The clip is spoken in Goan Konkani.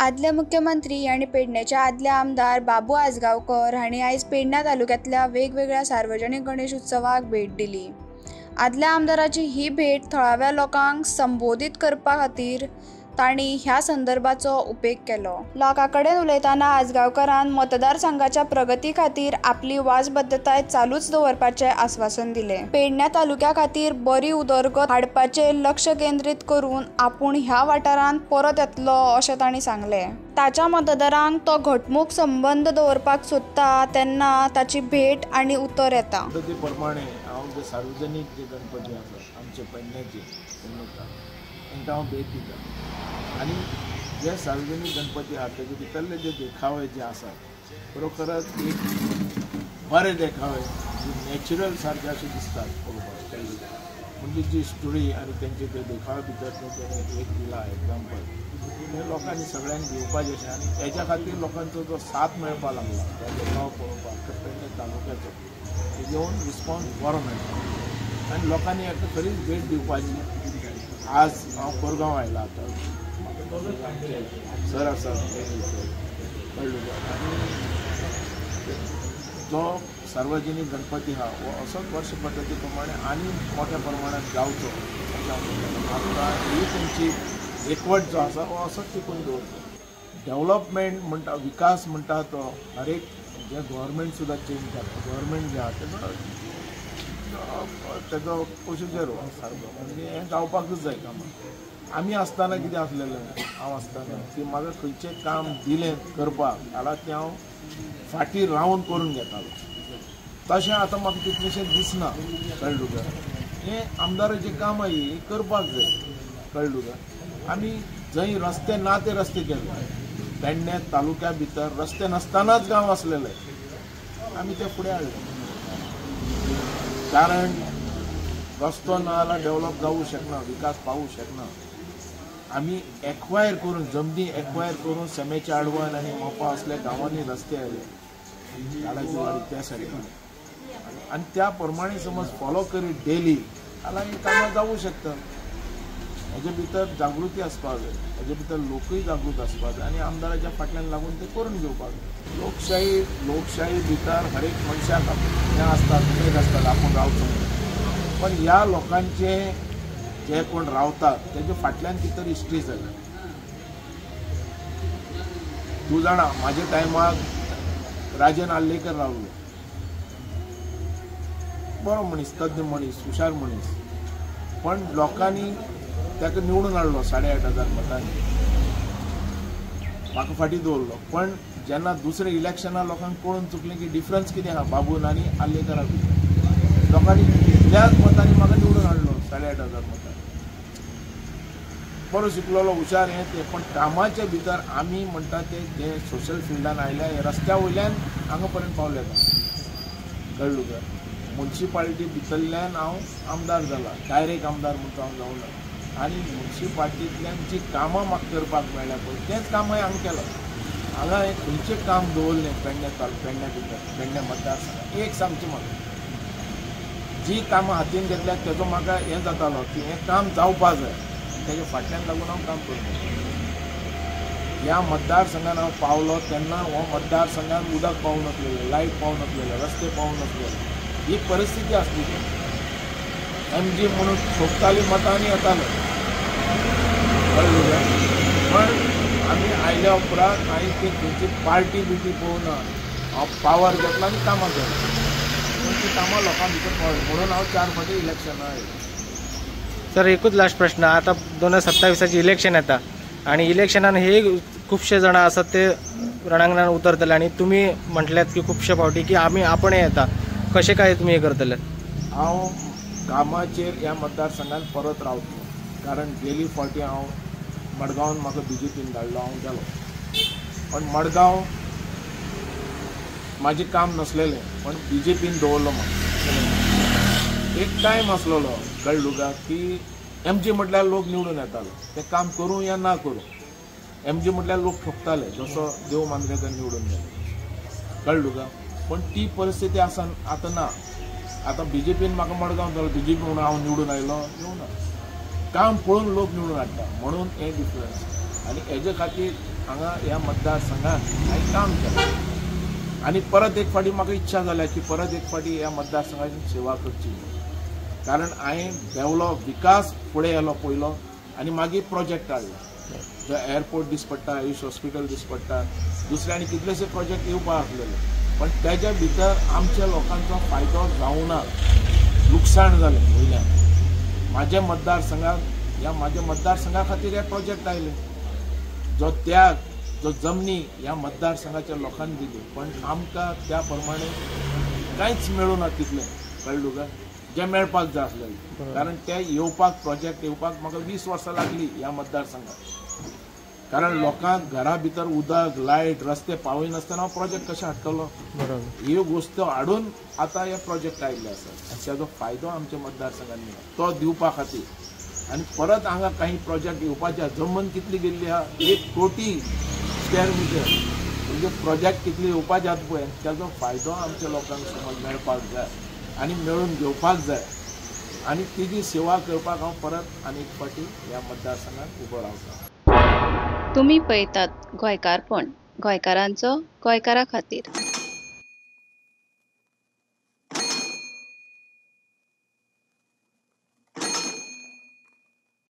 आदले मुख्यमंत्री आनी पेडणेचे आदले आमदार बाबू आजगांवकर हांणी आयज पेडण्या तालुक्यांतल्या वेगवेगळ्या सार्वजनीक गणेश उत्सवाक भेट दिली. आदल्या आमदाराची ही भेट थळाव्या लोकांक संबोधीत करपा खातीर तांणी ह्या संदर्भाचो उपेग केलो. लोकां कडेन उलयतना आजगांवकरान मतदारसंघाच्या प्रगती खातीर आपली वाजबद्दताय चालूच दवरपाचें आस्वासन दिलें. पेडण्या तालुक्या खातीर बरी उदरगत हाडपाचेर लक्ष केंद्रीत करून आपूण ह्या वाठारांत परत येतलो अशें तांणी सांगलें. ताच्या मतदारांक तो घटमूट संबंद दवरपाक सोदता तेन्ना ताची भेट आनी उतर येता. पद्दती प्रमाणे हांव जे सार्वजनीक जे गणपती आसात आमचे पेडण्याचे तांकां हांव भेट दिता आनी जे सार्वजनीक गणपती आहात तेजे भितरले जे देखावे जे आसात खरोखरच एक बरे देखावे जे नॅचरल सारके अशे दिसतात पळोवपाक. म्हणजे जी स्टोरी आनी तेंचे ते देखावे भितर तेणें एक दिला एग्जाम्पल हे लोकांनी सगळ्यांनी घेवपाचें अशें आनी हेच्या खातीर लोकांचो जो साथ मेळपाक लागला त्या देखावो पळोवपाक पेडणे तालुक्याचो घेवन रिस्पॉन्स बरो मेळटा आनी लोकांनी हेका खरीच भेट दिवपाची. आज हांव कोरगांव आयला आतां सर आसा कळ्ळें आनी जो सार्वजनीक गणपती आहा हो असोच वर्ष पद्दती प्रमाणे आनी मोठ्या प्रमाणात जावचो अशें हांव म्हणटा. आतां ही तेंची एकवट जो आसा हो असोच टिकून दवरचो. डेवलपमेंट म्हणटा विकास म्हणटा तो हर एक जे गव्हर्मेंट सुद्दां चेंज जाता गव्हर्मेंट जे आहा तेजो तेजो प्रोसिजर हो सारको म्हणजे हें जावपाकूच जाय कामां. आमी आसतना कितें आसलेलें हांव आसतना की म्हाका खंयचें काम दिलें करपाक जाल्यार तें हांव फाटीं रावन करून घेतालो. तशें आतां म्हाका तितलेंशें दिसना. कळ्ळें तुका हें आमदाराचें काम हें करपाक जाय. कळ्ळें तुका आमी जंय रस्ते ना ते रस्ते केले. पेडणे तालुक्या भितर रस्ते नासतनाच गांव आसलेले आमी ते फुडें हाडले. कारण रस्तो ना जाल्यार डेवलप जावूं शकना विकास पावूं शकना. आमी एक्वायर करून जमनी एक्वायर करून सेमेच्या आडवन आनी मोपा असल्या गांवांनी रस्ते आयले झाडाची वाडी त्या सायडीन आनी त्या प्रमाणे समज फॉलो करीत डेली जाल्यार ही कामां जावूं शकता. हेजे भितर जागृती आसपाक जाय हेजे भितर लोकूय जागृत आसपाक जाय आनी आमदाराच्या फाटल्यान लागून ते करून घेवपाक जाय. लोकशाही लोकशाही भितर हर एक मनशाक हें आसता उमेद आसतात आपूण रावचो म्हणून. पण ह्या लोकांचे जे कोण रावतात तेजे फाटल्यान भितर हिस्ट्री जाल्या. तूं जाणा म्हाज्या टायमाक राजन आर्लेकर रावलो बरो मनीस तज्ञ मनीस हुशार मनीस पण लोकांनी ताका निवडून हाडलो 8,500 मतांनी म्हाका फाटीं दवरलो. पण जेन्ना दुसऱ्या इलेक्शनाक लोकांक कळून चुकलें की डिफरन्स कितें आहा बाबून आनी आर्लेकरा भितर लोकांनी तितल्याच मतांनी म्हाका निवडून हाडलो 8,500 मतांनी. बरो शिकलेलो हुशार हें तें पण कामाच्या भितर आमी म्हणटा ते जे सोशल फिल्डान आयल्या हे रस्त्या वयल्यान हांगा पर्यंत पावले. कळ्ळें तुका मुन्सिपालिटी भितरल्यान हांव आमदार जाला डायरेक्ट आमदार म्हणटा हांव जावं ना आनी मुन्सिपालिटींतल्यान जी कामां म्हाका करपाक मेळ्ळ्या पळय तेंच काम हांवें हांगा केलां. हांगा हांवें खंयचें काम दवरलें पेडणे पेडण्या भितर पेडणे मतदारसंघात एक सांगचें म्हाका जी कामां हातीन घेतल्या तेजो म्हाका हें जातालो की हें काम जावपा जाय तेजे फाटल्यान लागून हांव काम करता. ह्या मतदारसंघान हांव पावलो तेन्ना हो मतदारसंघान उदक पावूं नासलेलें लायट पावूं नासलेलें रस्ते पावूं नासलेले ही परिस्थिती आसली. एमजी म्हणून सोंपताली मतां आनी येताले. कळ्ळें पण आमी आयल्या उपरांत हांवें ती खंयची पार्टी बिटी पळोवना हांव पावर घेतला आनी कामां केली पूण ती कामां लोकां भितर पावली म्हणून हांव 4 फावटी इलेक्शनाक आयलो. सर एकूच लास्ट प्रश्न. आतां 2027 इलेक्शन येता आनी इलेक्शनान हे खुबशे जाणां आसात ते रणांगणान उतरतले आनी तुमी म्हटल्यात की खुबशे फावटी की आमी आपण येता कशें काय तुमी हें करतले? हांव कामाचेर ह्या मतदारसंघात परत रावतलो कारण गेली फावटी हांव मडगांवान म्हाका बीजेपीन धाडलो हांव गेलो पण मडगांव म्हाजें काम नासलेलें पण बीजेपीन दवरलो म्हाका. एक टायम आसलेलो कळ्ळें तुका की एमजी म्हटल्यार लोक निवडून येतालो तें काम करूं या ना करूं एमजी म्हटल्यार लोक ठोकताले जसो देव मांद्रेकर निवडून गेले. कळ्ळें तुका पण ती परिस्थिती आसा आतां ना. आतां बीजेपीन म्हाका मडगांव जालो बीजेपी म्हणून हांव निवडून आयलो येवना. काम पळोवन लोक निवडून हाडटा म्हणून हें डिफरन्स. आनी हेजे खातीर हांगा ह्या मतदारसंघात हांवें काम केलें आनी परत एक फावटी म्हाका इच्छा जाल्या की परत एक फावटी ह्या मतदारसंघाची सेवा करची, कारण हांवें देंवलो विकास फुडें येलो पयलो आनी मागीर प्रोजेक्ट हाडलो. जो एअरपोर्ट दीस पडटा, आयुष हॉस्पिटल दीस पडटा, दुसरे आनी कितलेशे प्रोजेक्ट येवपा आसलेले, पण तेज्या भितर आमच्या लोकांचो फायदो जावना, लुकसाण जालें. वयल्यान म्हाज्या मतदारसंघाक ह्या म्हाज्या मतदारसंघा खातीर हे प्रोजेक्ट आयले, जो त्याग जो जमनी ह्या मतदारसंघाच्या लोकांनी दिली, पण आमकां त्या प्रमाणे कांयच मेळूना तितलें, कळ्ळें तुका, जें मेळपाक जाय आसलेलें. कारण ते येवपाक प्रोजेक्ट येवपाक म्हाका 20 वर्सां लागली ह्या मतदारसंघात, कारण लोकांक घरा भितर उदक लायट रस्ते पावयनासतना हांव प्रोजेक्ट कशें हाडटलो? ह्यो गोश्टी हाडून आतां हे प्रोजेक्ट आयिल्ले आसात आनी ताजो फायदो आमच्या मतदारसंघान मेळ्ळा तो दिवपा खातीर. आनी परत हांगा काही प्रोजेक्ट येवपाचे आसा. जमन कितली गेल्ली आहा, 1 कोटी स्क्वेअर मिटर, म्हणजे प्रोजेक्ट कितले येवपाचे आसात पळय, ताजो फायदो आमच्या लोकांक समज मेळपाक जाय आनी मेळून घेवपाक जाय आनी तेजी सेवा करपाक हांव परत आनी एक फावटी ह्या मतदारसंघात उबो रावता. तुम्ही पळयतात गोंयकारपण, गोंयकारांचो गोंयकारा खातीर.